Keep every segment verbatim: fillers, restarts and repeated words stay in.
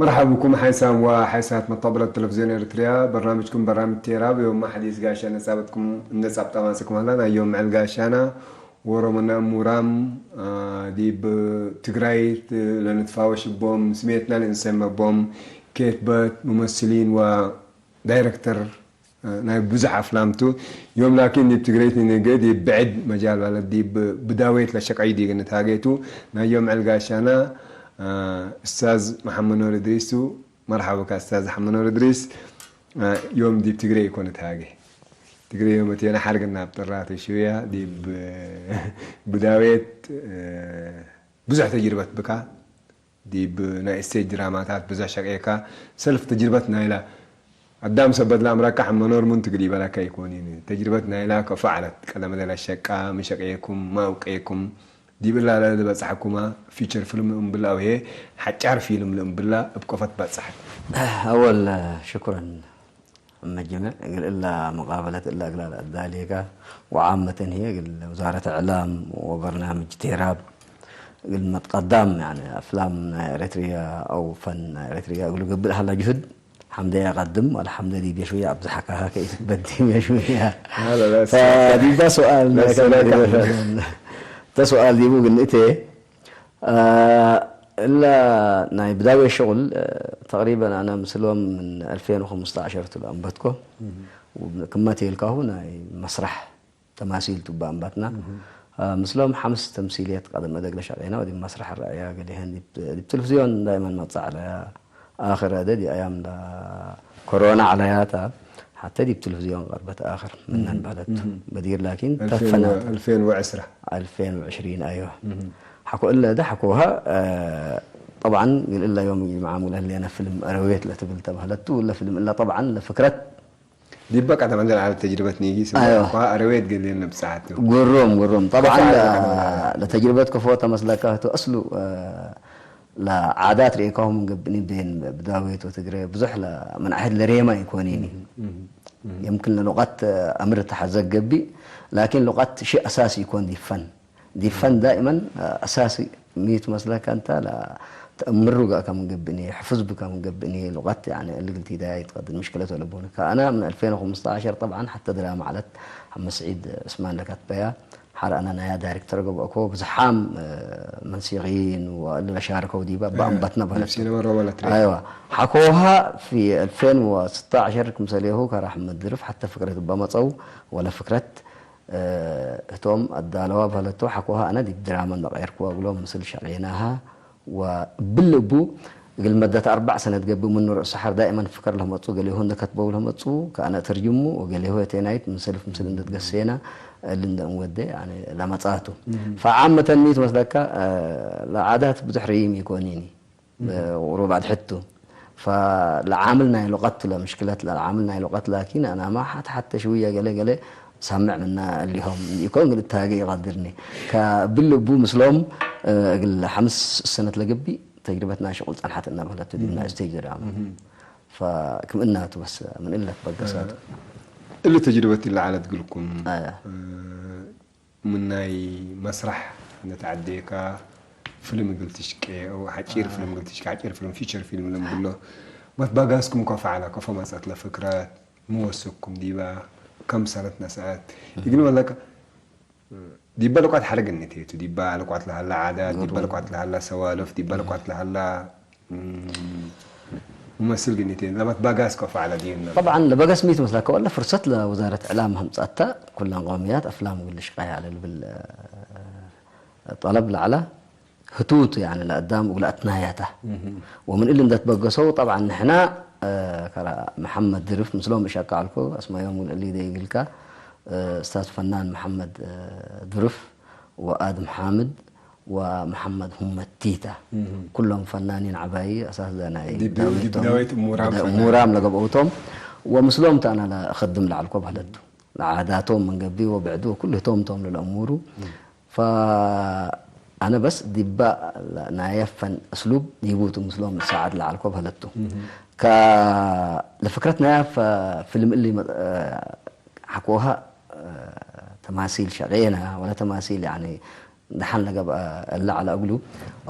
መርሐብ ብኩም ሓይሳም ወሓይሳት መተቅብለት ተለፍዝዮን ኤረትርያ፣ በርናምጅኩም በርናምጅ ቴራብ፣ ዮምመ ሐዲስ ጋሻ ነጻበትኩም እንዴ ጻብጣ ማጽእኩም ሀላ። ናይ ዮም ምዕል ጋሻና ወሮመና እሙራም፣ አ፣ ዲብ ትግራይት ለንትፋወሽ እቦም፣ ስሜትና ለእንሰመ እቦም፣ ኬትበት፣ ሙመስሊን ወዳይረክተር ናይ ብዙሕ አፍላም ቱ። ዮም ላኪን ዲብ ትግረይት ንንገ ዲብ ብዕድ መጃል ማለት ዲብ ብዳዌት ለሸቀዩ ዲግ ንትሃጌ ቱ። ናይ ዮም ዕል ጋሻና፣ አ፣ እስታዝ መሐመድ ኑር እድሪስ ቱ። መርሐበ ብካ እስታዝ መሐመድ ኑር እድሪስ። አ፣ ዮም ዲብ ትግሬ ኢኮን ንትሃጌ። ትግሬ ዮም እቴና ሐርግና ብጥራት ሽውያ ዲብ ብዳዌት፣ አ፣ ብዙሕ ተጅርበት ብካ። ዲብ ናይ ስቴጅ ድራማታት ብዘሕ ሸቄካ፣ ሰልፍ ተጅርበት ናይላ አዳም ሰበት ለአምረካ ሐመኖር ምን ትግል ኢበለካ ኢኮኒኒ። ተጅርበት ናይላ ከፎ ዐለት። ቀደም ለሸቃ፣ ምን ሸቄኩም፣ ማ አውቄኩም፣ ዲብ እላ ለበጽሐኩማ ፊቸር ፊልም እምብላ አው ህዬ ሐጫር ፊልም ለእምብላ እብ ቆፈት በጽሐት። አወል ሽኩረን። እመ ጅምዕ እግል እላ መቃበለት እላ እግላ ለአዳሌካ፣ ወዓመተን ህዬ እግል ውዛረት እዕላም ወበርናምጅ ቴራብ እግል መትቀዳም፣ ያኒ አፍላም ናይ ኤረትርያ አው ፈን ናይ ኤረትርያ እግሉ ገብእ ለሀላ ጅሁድ ሐምደ የቀድም፣ ወለሐምደ ዲብየ ሽውየ አብዝሐካሀ ከኢትትበዲምየ ሽውየ። ላ፣ ላ፣ ላ፣ ፈዲበ ሱኣል ላ፣ ናይከ ላ፣ ላ፣ ዲበ ላ። ተ ሱኣል ዲቡ ግን እቴ፣ አ፣ እለ ናይ ብዳዌ ሸቁል፣ አ፣ ተቅሪበን አነ ምስሎም ምን አልፌን ወክምስተ ዐሸር ቱ ለአንበትኮ። እህ። ወክመ ቴልካሁ ናይ መስራሕ ተማሲል ቱ በአንበትና። እህ። አ፣ ምስሎም ሐምስ ተምሲልየት ቀደም አደግ ለሸቄና ወዲብ መስራሕ ረአያ ገሌህን ዲብ፣ ዲብ ቴሌፍዝዮን ዳይመን መጽእ ዐለያ። አክር አደ ዲብ አያም ለኮሮና ዐለያታ ሐተ ዲብ ቴሌፍዝዮን ቀርበት አክር ምነን እህ። በለት። እህ። በዲር ላኪን አልፌን ወ-፣ ተፈናት። አልፌን ወዕስራ። አልፌን ወዕሽሪን፣ አይወ። እህ። ሐቆ እለ እደ ሐቆሃ፣ አ፣ ጠብዓን፣ እግል እለ ዮም ጅምዓ ሙለ ህሌነ ፍልም አረዌት ለትብል ተበህለት ቱ። እለ ፍልም እለ ጠብዓን ለፍክረት ዲበ ቀደም እንዴ ለዐለ ተጅርበት ኒጊ ስምዕ አይወ። እኳ አረዌት ገሌነ ብጻቱ። ግሩም፣ ግሩም። ጠብዓን ከፋ ለ-፣ ለቀደም ለዐለ። ለተጅርበት ከፎ ተመስለካ ህቱ አስሉ፣ አ፣ ለዓዳት ርኤካሁ ምን ገብእኒ ቤን ብዳዌት ወትግሬ ብዙሕ ለ-፣ ምን አሕድ ለሬማ ኢኮኒኒ። እህ፣ እህ፣ እህ። የምክን ለሉቀት አምር ተሐዘግ ገቢእ፣ ላኪን ሉቀት ሺ አሳሲ ኢኮን ዲብ ፈን። ዲብ ፈን ዳኢመን አሳሲ ሚ ቱ መስለከ እንተ፣ ለተአምሩ ገአከ ምን ገብእኒ፣ ሕፉዝ ብከ ምን ገብእኒ፣ ሉቀት ያኒ እሊ ግልቲ ዳያ ይትቀድር ምሽክለት ወለቡኒ። ከአነ ምን አልፌን ወክምስተ ዐሸር ጠብዓን ሐተ ድራማ ዐለት፣ ሐመድ ስዒድ ዑስማን ለከትበያ፣ ሐር አነ ናያ ዳይሬክተር ገብአኮ፣ ብዝሓም፣ እ፣ መንሲቂን ወእሊ ለሻርከው ዲበ እበ እ፣ አንበትነ ዲብ በህለት። ሲነማ ሮማ ለትርኤ። አይዋ። ሐኮሃ ፊ አልፌን ወስተ ዐሸር ክምሰሌሁ ከረ አሕመድ ድርፍ ሐተ ፍክረት እበ መጸው ወለ ፍክረት፣ እ፣ ህቶም አዳለዋ በህለቶ። ሐኮሃ አነ ዲብ ድራመ እንደ ቀየርክወ እግሎም ምስል ሸቄናሃ። ወእብሊ እቡ እግል መደት አርበዕ ሰነት ገብእ ምኑ ርዕስ ሐር ዳኢመን ፍከር ለመጽኡ፣ ገሌሁ እንደ ከትበው ለመጽኡ ከአነ እተርጅሙ፣ ወገሌሁ የቴናይት ምን ሰልፍ ምስል እንደ ትገሴና እሊ እንደ እንወዴ፣ ያኒ፣ ለመጽአቱ። እህ። ፈዓመተን ሚ ቱ መስለካ፣ አ፣ ለዓዳት ብዙሕ ረዪም ኢኮኒኒ፣ እህ። ቁሩብ አድሕድ ቱ። ፈለዓምል ናይ ሉቀት ቱ ለምሽክለት ለዓምል ናይ ሉቀት ላኪን አናማ ሐት ሐተ ሽውየ ገሌ ገሌ ሳምዕ ምነ እሊሆም ኢኮን፣ ግን እትሃጌ ኢቀድርኒ። ከእብል እቡ ምስሎም፣ እ፣ እግል ሐምስ ሰነት ለገብእ ተጅርበት ናይ ሽቁል ጸንሐት እነ በህለት ዲብና እህ። ስቴጅ ድራማ። እህ። ፈክም እናቱ በስ ምን እለ ትበገሰቱ። እሊ ተጅርበት እለ ዐለት ግልኩም፣ አያ። እ፣ ምን ናይ መስራሕ እንተ ተዐዴካ፣ ፍልም እግል ትሽቄ፣ አው ሐጪር አያ። ፍልም እግል ትሽቄ፣ ሐጪር ፍልም፣ ፊቸር ፊልም ለምብሎ፣ መትባጋስኩም ከፎ ዐለ፣ ከፎ መጸት ለፍክረት፣ ሚ ወሰኩም ዲባ፣ ከም ሰነት ነስአት፣ እህ። እግል ወለቀ፣ ዲበ ልቋት ሐርግ እኒ ቴቱ፣ ዲበ ልቋት ለሀላ ዓዳት፣ ዲበ ግሩም። ልቋት ለሀላ ሰዋልፍ፣ ዲበ እህ። ልቋት ለሀላ፣ እም፣ ሙመስል ግን ቴቱ፣ ለመትባጋስ ከፎ ዐለ ዲብነ። ጠብዓን ለበገስ ሚ ቱ መስለከ ወለ ፍርሰት ለወዛረት እዕላም ሀምጻተ፣ ኩለን ቀውምያት አፍላም እግል ልሽቃይ ዐለ ልብል፣ እ፣ ጠለብ ለዐለ። ህቱቱ፣ ያኒ ለአዳም እግል አትናያታ። እህ። ወምን እሊ እንደ ትበገሰው፣ ጠብዓን ንሕና፣ እ፣ ከረ መሐመድ ድርፍ ምስሎም እሸቃ ዐልኮ፣ አስማዮም እግል እሊ ደይግልካ፣ እ፣ እስታዝ ፈናን መሐመድ፣ እ፣ ድርፍ ወአድም ሓምድ ወመሐመድ ሁመቲታ። እህ። ኩሎም ፈናኒን ዐባይ አሳስ ዘናይ ዲብ፣ ዲብ ዳዊቶም፣ ዳዊት እሙራም ደ-፣ ፈናን። እሙራም ለገብአውቶም፣ ወምስሎም ተአና ለአኸድም ለዐልኮ በህለቱ። ለዓዳቶም ምን ገብእ ወብዕዱ ወኩሉ ህቶም ቶም ለለአሙሩ። እህ። ፈአነ በስ ዲባ ናየ ፈን እስሉብ ዲቡ ቱ ምስሎም ልሰዓድ ለዐልኮ በህለቱ። እህ። ከ-፣ ለፍክረት ናያ ፈ-፣ ፍልም እሊ መ-፣ ሐቆሃ፣ ተማሲል ሸቄነ ወለ ተማሲል ያኒ ደሐን ለገብአ እለ ዐለ እግሉ፣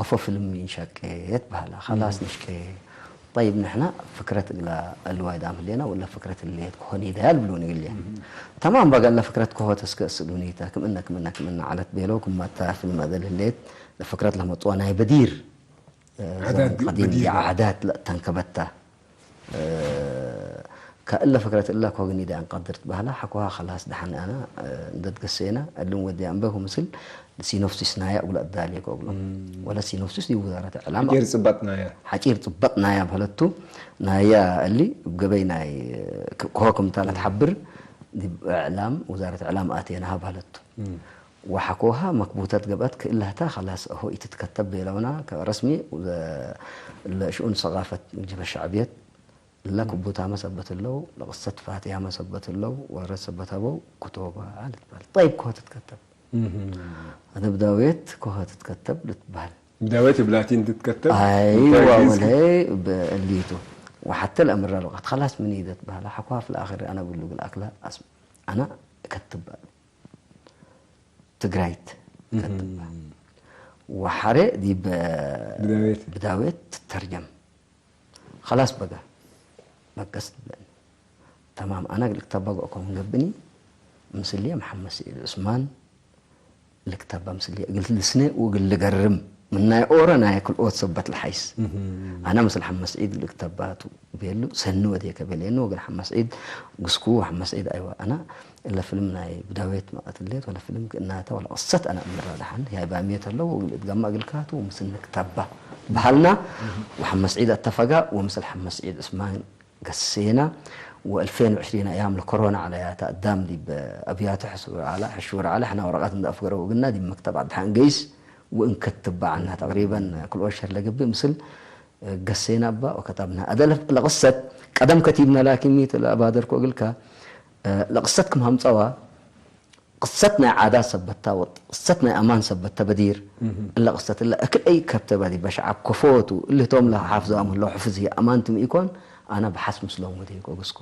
አፎ ፍልም ኢንሸቄ የትበሀላ። ከላስ እህ። ንሽቄ ጠይብ፣ ንሕና ፍክረት እግላ እልዋይ ዳም ህሌና፣ ወለ ፍክረት ህሌት ከሆ ኒደያ ልብሉኒ እግልየ። እህ። ተማም በገ እለ ፍክረት ከሆ ተስከ እስእሉኒ ተ፣ ክም እነ፣ ክም እነ፣ ክም እነ ዐለት ቤለው፣ ክም መታ ፊልም እግል ህሌት፣ ለፍክረት ለመጽኦ ናይ በዲር፣ እ፣ ዓዳት ዘመን ቀዲም በዲር። የዓዳት ለእተንከበታ። እ፣ ከእለ ፍክረት እለ ኮግኒ ዲያን ቀድር ትበህላ፣ ሐኮሃ ከላስ ደሐን አነ፣ እ፣ እንደ ትገሴነ፣ እልን ወዲያ እምበ ክምስል ሲኖፕሲስ ናያ እግለ አዳሌኮ እግሎም። እም። ወለ ሲኖፕሲስ ዲብ ውዛረት እዕላም። ሐጪር ጽበጥ ናያ። ሐጪር ጽበጥ ናያ በህለቱ፣ ናያ እሊ እብ ገበይ ናይ፣ ክ-፣ ኮሆ ክምታ ለትሐብር፣ ዲብ እዕላም፣ ውዛረት እዕላም አቴናሃ በህለቱ። እም። ወሐኮሃ መክቡተት ገብአት ክእላህታ፣ ከላስ እሆ ኢትትከተብ ቤለውና፣ ከረስሚ፣ ወዘ-፣ ለሽኡን ሰቃፈት ጅበ ሸዕብየት፣ እለ ክቡታመ ሰበት እለው፣ ለቅሰት ፋትያመ ሰበት እለው፣ ወረት ሰበት ሀበው ክቶበ ልትበህል። ጠይብ፣ ኮሆ ትትከተብ? እህ። አነ ብዳዌት ኮሆ ትትከተብ ልትበህል። ብዳዌት እብ ላቲን ትትከተብ? አይዋ፣ እንታይ ግእዝ? ወልሄ እብ እሊቱ። ወሐተ ለአምረ ልቀት፣ ከላስ ምን ኢደ ትበህለ፣ ሐኳ ፊ ለአክር አነ ብሉ እግል አክለ አስም-፣ አነ እከትብ ትግራይት እከትብ። እህ። ወሐሬ ዲብ ብዳዌት። ብዳዌት ትተርጀም። ከላስ በገ፣ በገስ ትብለኒ። ተማም፣ አነ እግል እክተባ ገአኮ ምን ገብእኒ፣ ምስልየ መሐመድ ስዒድ ዑስማን ልክተባ ምስልየ እግል ልስኔ ወእግል ልገርም፣ ምን ናይ ኦሮ ናይ ክልኦት ሰበት ለሐይስ። እህ። አነ ምስል ሐመድ ስዒድ እግል እክተባ ቱ ቤሉ፣ ሰኒ ወዴከ ቤሌኒ፣ ወእግል ሐመድ ስዒድ ግስኩ፣ ወሐመድ ስዒድ አይወ፣ አነ እለ ፍልም ናይ ብዳዌት መቀትሌት ወለ ፍልም ክእናተ ወለ ቅሰት አነ እምራ ደሐን፣ ያይባምየት ህለው ወእግል እትገመ እግልካቱ ወምስል ንክተባ በሀልና፣ ወሐመድ ስዒድ አተፈጋ ወምስል ሐመድ ስዒድ ዑስማን ገሴና፣ ወእልፌን ወዕሽሪን አያም ለኮሮና ዐለያተ አዳም ዲብ አብያቱ ሕሹር ዐለ፣ ሕሹር ዐለ፣ ሕና ወረቀት እንደ አፍገረው እግልና ዲብ መክተብ አድሐ እንገይስ ወእንከትብ በዐልነ። ተቅሪበን ክልኦት ሸህር ለገብእ ምስል ገሴና እባ ወከተብነ። አደ ለቅሰት ቀደም ከቲብነ፣ ላኪን ሚ ቱ ለአባደርኮ እግልከ፣ ለቅሰት ክም ሀምጸዋ፣ ቅሰት ናይ ዓዳት ሰበታ ወቅሰት ናይ አማን ሰበተ በዲር። እህ። እለ ቅሰት እለ እክል አይ ከብተ ባዲ በሸዐብ ከፎቱ እሊ ህቶም ለሓፍዞም ህለው ሕፍዝ ህይ አማን ትም ኢኮን፣ አነ በሐስ ምስሎም ወዴኮ ግስኮ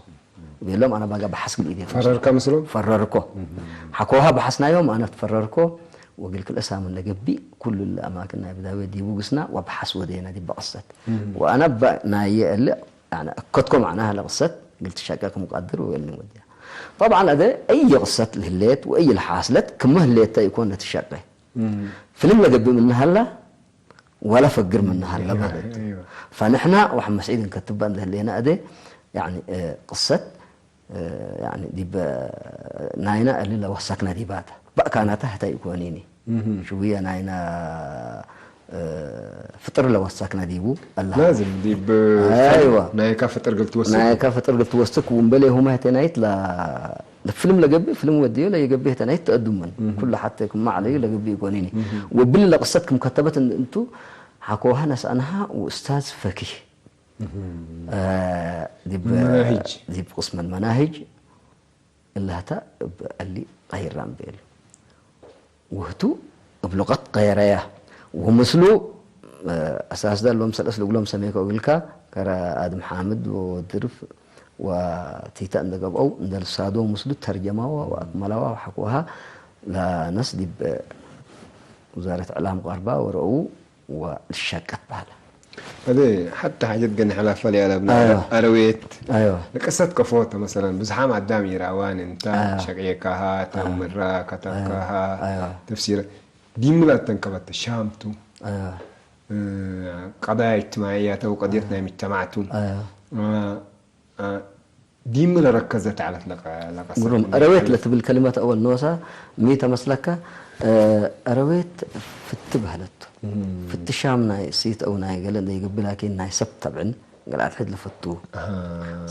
ቤሎም፣ አነ ባጋ በሐስ ግል ኢዴ ፈረርካ ምስሎም? ፈረርኮ። እህ። ሐኮሃ በሐስ ናዮም አነ ትፈረርኮ፣ ወግል ክልኤ ሳምን ለገብእ ኩሉ እለ አማክን ናይ ብዳዌ ዲቡ ግስና ወበሐስ ወዴና ዲበ ቅሰት። እህ። ወአነ በ-፣ ናየ እለ ያኒ እከትኮ መዕናሀ ለቅሰት እግል ትሸቄ ክም ቀድር ወእሊ ወድያ። ጠብዓን አዜ አይ ቅሰት ለህሌት ወአይ ለሓስለት ክመ ህሌት ተ ኢኮን ለትሸቄ። እም። ፍልም ለገብእ ምነ ሀላ ወለ ፈግር ምነ ሀላ ማለት። አይዋ። ፈንሕና ወሐመድ ስዒድ እንከትበ እንደ ህሌነ አዜ ያኒ፣ እ፣ ቅሰት፣ እ፣ ያኒ ዲብ ናይና እሊ ለወሰክነ ዲባተ በእካናተ ህተ ኢኮኒኒ። እህ። ሽውየ ናይና፣ እ፣ ፍጥር ለወሰክነ ዲቡ አላ። ላዝም ዲብ አይዋ። ናይካ ፍጥር እግል ትወስክ። ናይካ ፍጥር እግል ትወስክ ወእምበሌሁመ ህቴናይት ለ-፣ ለፍልም ለገብእ ፍልም ወድዮ ለይገብእ ህቴናይት ተአዱመን። እህ። ኩሉ ሐቴ ክመ ዐለዩ ለገብእ ኢኮኒኒ። እህ። ወብሊ ለቅሰት ክም ከተበት እን-፣ እንቱ ሐኮሃ ነስአንሃ ወኡስታዝ ፈኪህ። እህ። እ፣ ዲብ፣ መናሂጅ። ዲብ ቅስም መናሂጅ እለ ህተ እብ እሊ ቀይራም ቤሉ። ወህቱ እብ ሉቀት ቀየረያ። ወምስሉ፣ እ፣ አሳስደ እሎም ሰለስ ልግሎም ሰሜከ እግልካ፣ ከረ አድም ሓምድ ወወድርፍ ወቲተ እንደ ገብአው፣ እንደ ልሳዶ ምስሉ ተርጀማዋ ወአክመላዋ ወሐኩሃ ለነስ ዲብ ውዛረት እዕላም ቀርባ ወረአው። ወልሸቀት በህለ። አዜ ሐተ ሓጀት ገኒ ሐላፈ ለያለብነ አይዋ። አረዌት አይዋ። ለቅሰት ከፎተ መሰለን ብዝሓም አዳም ኢራዋን እንተ አይዋ። ሸቅየካሃ፣ አይዋ። ተምራ፣ ከተብካሃ፣ አይዋ። ተፍሲረ ዲምላ ተንከበተ ሻምቱ። አይዋ። እ፣ ቀዳያ እጅትማዕያተ ወቀድየት ናይ ምጅተማዕቱ። አይዋ። እ፣ እ፣ ዲም ለረከዘት ዐለት ለቀ-፣ ለቀሰት ግሩም። እንዴ? አረዌት ለትብል ከሊመት አወል ኖሳ ሚ ተመስለከ? እ፣ አረዌት ፍቲ በህለት። እም። ፍቲ ሻም ናይ ሲት አው ናይ ገለ እንደ ይገብእ፣ ላኪን ናይ ሰብ ተብዕን ገለ አትሕድ ለፈቱ። አሃ።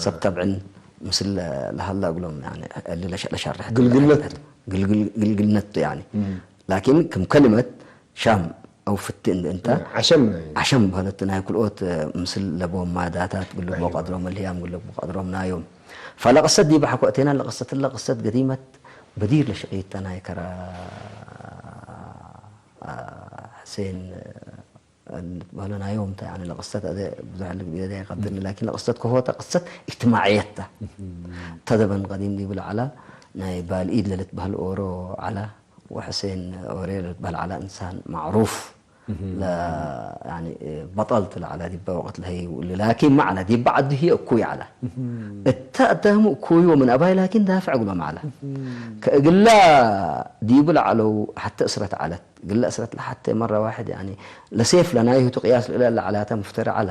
ሰብ ተብዕን ምስል ለሀላ እግሎም፣ ያኒ፣ እሊ ለሸ-፣ ለሸርሕ ግልግነት። ግልግል-፣ ግልግልነት፣ ያኒ። እም። ላኪን ክም ከሊመት ሻም አው ፍቲ እንደ እንተ ዐሸም ናይ ዐሸም በህለት ናይ ክልኦት ምስል ለቦም ማዳታት ግልቦ ቀድሮም፣ እልያም ግልቦ ቀድሮም ናዮም። ፈለቅሰት ዲበ ሐኮ እቴና ለቅሰት እለ ቅሰት ገዲመት በዲር ለሽቂተ ናይ ከረ ሕሴን እንበሎ ናዮም ተ፣ ያኒ ለቅሰት አዜ ብዙሕ ልግቢ ለደ ይቀድርኒ፣ ላኪን ለቅሰት ከሆተ ቅሰት እጅትማዕየት ተ። ተደበን ቀዲም ዲብ ለዐለ ናይ ባልኢድ ለልትበህል ኦሮ ዐለ። ወሕሴን ኦሬ ለልትበህል ዐለ እንሳን ማዕሩፍ ለ-፣ ያኒ፣ በጠልት ለዐለ ዲበ ወቅት ለሀይ እሊ፣ ላኪን መ ዐለ፣ ዲበ ዐዱ ህዬ እኩይ ዐለ። እተ አዳሙ እኩይ ወምን አባይ ላኪን ዳፍዕ እግሎም ዐለ። ከእግላ ዲቡ ለዐለው ሐቴ እስረት ዐለት። እግለ እስረት ለሐቴ መረ ዋሕድ፣ ያኒ፣ ለሴፍ ለናይሁ ቱ ቅያስ ለእለ ለዐላተ ሙፍተሪ ዐለ።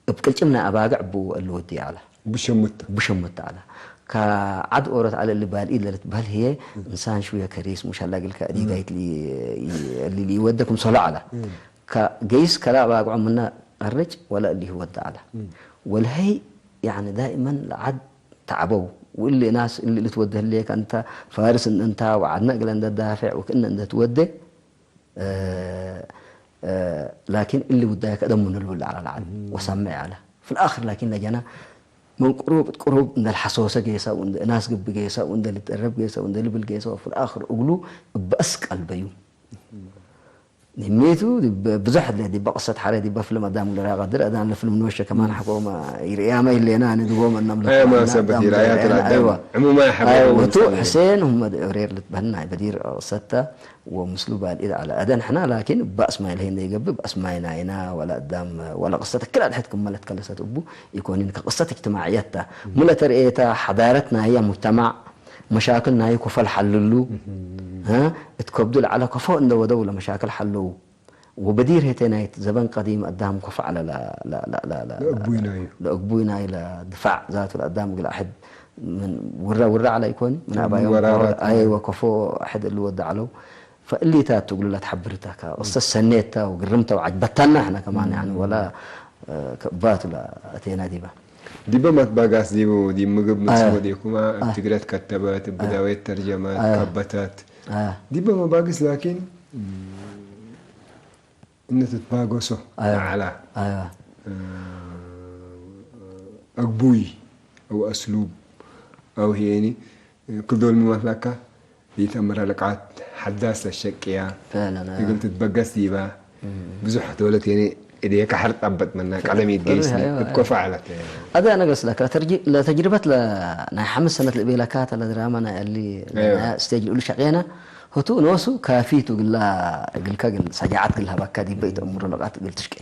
እብ ቅልጭም ናይ አባግዕ እቡ እሊ ወድየ ዐለ። እቡ ሸምት። እቡ ሸምት ዐለ። ከዐድ ኦሮት ዐለ እሊ ባልኢድ ለልትበህል ህዬ እንሳን ሽውየ ከሪስ፣ ሙሽ ሀላ እግልከ እዲጋይት ሊ-፣ እሊ ሊወደ ክምሰሎ ዐለ። ከገይስ ከላ አባግዖ ምነ ቀርጭ ወለ እሊሁ ወደ ዐለ። ወለሀይ ያኒ ዳኢመን ለዐድ ተዐበው። ወእሊ ናስ እሊ ልትወደ ህሌከ እንተ ፋርስ እንተ ወዐድነ እግለ እንደ ዳፌዕ ወክእነ እንደ ትወዴ እ፣ እ፣ ላኪን እሊ ውዳይ ከደሙ ንልብል ዐለ ለዐል ወሰምዕ ዐለ። ፍልአክር ላኪን ለጀና ምን ቅሩብ እት ቅሩብ እንደ ልሐሶሰ ጌሰ ወእንደ እናስ ግብ ጌሰ ወእንደ ልትደረብ ጌሰ ወእንደ ልብል ጌሰ ወፍልአክር እግሉ እበ አስቀል በዩ። ኒሜቱ ዲብ ብዞሕ ለ ዲበ ቅሰት ሐረ ዲበ ፍልም አዳም ልርአ ቀድር። አዳም ለፍልም ንወሸ ከማን ሐቆመ ይርእያመ ይሌና፣ አነ ድጎም እናም አየ ለፍልም ሙናሰበት አዳም ይርአያት ለርአና። ለአዳም አይዋ። ዕሙማ የሐበሩ አይዋ። ወቱ ምሳሌ። ሕሴን ሁመ እብሬር ልትበህል ናይ በዲር ቅሰተ ወምስሉ ባልኢድ ዐለ። አደ ንሕና ላኪን እበ አስማይ ለህይ እንደ ይገብእ፣ እብ አስማይ ናይና ወለ አዳም ወለ ቅሰት ክል አድሕድ ክመ ለትከለሰት እቡ ኢኮኒን። ከቅሰት እጅትማዕየት ተ። ምን ለተርኤተ ሐዳረት ናየ ሙጅተማዕ መሻክል ናዩ ከፎ ለሐልሉ፣ ሀ? እት ከብዱ ለዐለ ከፎ እንደ ወደው ለመሻክል ሐለው። ወበዲር ሄቴ ናይት ዘበን ቀዲም አዳም ከፎ ዐለ ለ-፣ ለ-፣ ለ-፣ ለ-፣ ለ-፣ ለእግቡይ ናዩ። ለእግቡይ ናይ ለድፋዕ ዛቱ ለአዳም እግል አሕድ ምን ውረ ውረ ዐለ ኢኮኒ፣ ምን ምን አባዮም ወራራት ከፎ፣ አይ ወከፎ አሕድ እሊ ወደ ዐለው። ፈእሊታት እግሉ ለትሐብር ተ፣ ከቅሰት ሰኔት ተ ወግርምተ ወዐጅበተነ ሕነ ከማን፣ ያኒ፣ ወላ፣ እ፣ ከእባቱ ለአቴና ዲበ። ዲበ መትባጋስ ዲቡ፣ ዲብ ምግብ ምን አየ። ስወዴኩማ፣ እብ አየ። ትግረ ትከተበት፣ እብ አየ። ብዳዌት ተርጀመት፣ አየ። ከበተት። አየ። ዲበ መባግስ ላኪን፣ እነ ትትባገሶ አየ። ለዐላ። አየ። እ፣ አግቡይ አው አስሉብ አው ሄኒ፣ ክል ዶል ሚ መትለካ፣ ኢተምረ ልቃት ሐዳስ ለሸቅያ፣ ፈዕለን፣ አየ። እግል ትትበገስ ዲባ፣ ብዙሕ ዶለት የኔ እዴከ ሐር ጠበጥ መና፣ ቀደም ኢትገይስ፣ አይዋ፣ እኮ አይዋ። ፈዐለት። አደ አነ ገስለከ፣ ለተርጂ-፣ ለተጅርበት ለ-፣ ናይ ሐምስ ሰነት ለእቤለካተ ለድራማ ናይ እሊ፣ አይዋ። ናይ ስቴጅ ልኡሉ ሸቄነ፣ ህቱ ኖሱ ካፊቱ ግላ፣ ግልከ ግል ሰጃዓት ግል ሀበካ ዲበ ኢተእምሮ ለቃት እግል ትሽቄ።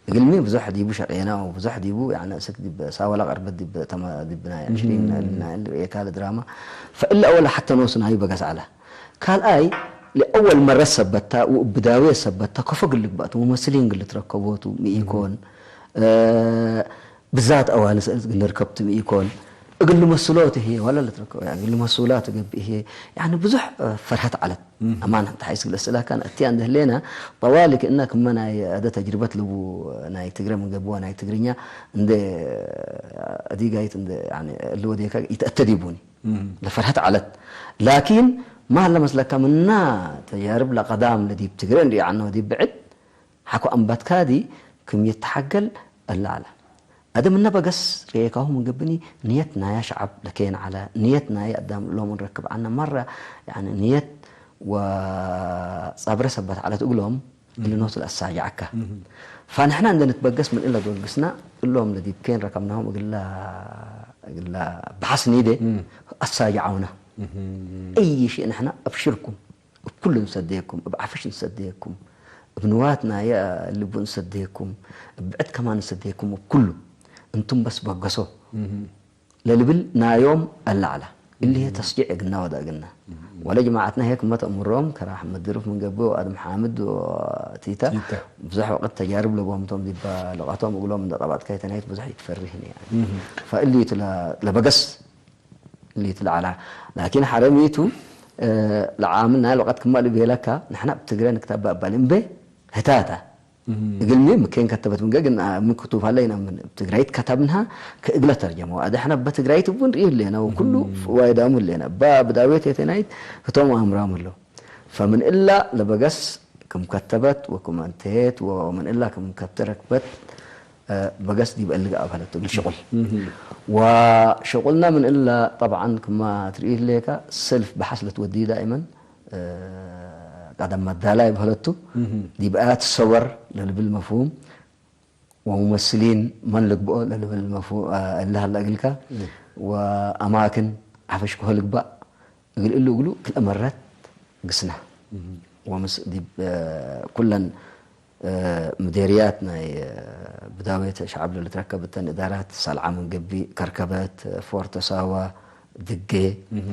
እግልሚ ብዙሕ ዲቡ ሸቄነ ወብዙሕ ዲቡ፣ ያኒ፣ እስክ ዲብ ሳወለ ቀርበት ዲብ ተመ-፣ ዲብ ናይ ዕሽሪን እም። ናይ ርእየካ ለድራማ። ፈእለ አወለ ሐተ ኖሱ ናዩ በገስ ዐለ። ካልኣይ፣ ለአወል መረ ሰበታ ወእብ ብዳዌ ሰበታ ከፎ እግል ልግበእቱ፣ ሙመስሊን እግል ልትረከቦቱ ሚ ኢኮን፣ እ፣ ብዛት አዋልስ እግል ልርከብቱ ሚ ኢኮን፣ እግል ልመስሎቱ ህዬ ወለ ልትረከቦ፣ ያኒ እግል ልመስላቱ ገብእ ህዬ፣ ያኒ ብዙሕ፣ እ፣ ፈርሀት ዐለት። እም። አማን ተሐይስ እግል እስእላካን እትያ እንደ ህሌነ፣ ጠዋሊ ክእነ ክመ ናይ አደ ተጅርበት ልቡ ናይ ትግረ ምን ገብኦ ናይ ትግርኛ እንደ አዲጋይት እንደ፣ ያኒ እሊ ወዴከ ኢተአተዲቡኒ። እም። ለፈርሀት ዐለት። ላኪን፣ ማ ሀለ መስለከ ምና ተጃርብ ለቀዳም ለዲብ ትግሬ እንርኤ ዐነ ወዲብ ብዕድ ሐቆ አንበትካዲ ክም ይትሐገል እለ ዐለ። አደ ምነ በገስ ርኤካሁ ምን ገብኒ፣ ንየት ናያ ሸዐብ ለኬን ዐለ፣ ንየት ናየ አዳም እሎም እንረክብ ዐነ መረ፣ ያኒ ንየት ወጸብረ ሰበት ዐለት እግሎም፣ እሊ ኖሱ ለአሳጅዐከ። ፈንሕና እንዴ ንትበገስ ምን እለ ዶል ግስና፣ እሎም ለዲብ ኬን ረከብናሆም እግላ፣ እግላ በሐስ ኒዴ እም። አሳጅዐውነ። እም። እይ ሽእ ንሕና አብሽርኩም፣ እብ ኩሉ እንሰዴኩም፣ እብ ዐፍሽ እንሰዴኩም፣ እብ ንዋት ናየ ልቡ እንሰዴኩም፣ እብ ብዕድ ከማን እንሰዴኩም፣ እብ ኩሉ እንቱም በስ በገሶ። እም። ለልብል ናዮም አለ ዐለ። እሊ ህዬ ተስጂዕ እግልነ ወደ እግልነ። ወለ ጀማዐትነ ህዬ ክመ ተእምሮም፣ ከረ አሕመድ ድሩፍ ምን ገብእ ወአድም ሓምድ ወቲተ፣ ቲተ። ብዙሕ ወቅት ተጃርብ ለቦም ቶም ዲበ ልቀቶም እግሎም እንደ ጠባጥካይ ተናይት ብዙሕ ኢትፈርህ ህዬ። ፈእሊቱ ለ-፣ ለበገስ እሊቱ ለዐለ። ላኪን ሐረሚቱ፣ እ፣ ለዓምል ናይ ወቅት ክመ ልቤለካ፣ ንሕነ እብ ትግረ ንክተብ በአባል እምቤ ህታተ። እግልሚ ምኬን ከተበት ምን ገግን፣ አ፣ ምን ክቱብ ሀለይና ምን እብ ትግራይት ከተብንሃ ከእግለ ተርጀመው። አደ ሕነ በትግራይት እቡ ንርኢ ህሌነ ወኩሉ ዋይዳሙ ህሌነ። እባ ብዳዌት የቴናይት ህቶም አምራም ህለው። ፈምን እላ ለበገስ ክም ከተበት ወክም አንተየት ወምን እላ ክም ከብት ረክበት፣ አ፣ በገስ ዲብ እሊ ገአብ ሀለቱ እግል ሽቁል። ወሽቁልና ምን እላ ጠብዓን ክማ ትርኢ ህሌከ ሰልፍ በሐስ ለትወድዩ ዳኢመን ቀደም መዳላይ በህለቱ፣ እህ። ዲብ አያት ሰወር ለልብል መፍሁም፣ ወሙመስሊን መን ልግብኦ ለልብል መፍሁ-፣ አ፣ እለ ሀለ እግልከ፣ እህ። ወአማክን ሐፈሽ ከሆ ልግባእ፣ እግል እሉ እግሉ ክልኤ መረት ግስና። እህ። ወምስ-፣ ዲብ፣ አ፣ ኩለን እ፣ ምዴርያት ናይ፣ እ፣ ብዳዌት ሸዐብ ለልትረከብ እተን እዳራት ሰልዓ ምን ገብእ፣ ከርከበት፣ ፎርቶ ሳዋ፣ ድጌ፣ እህ።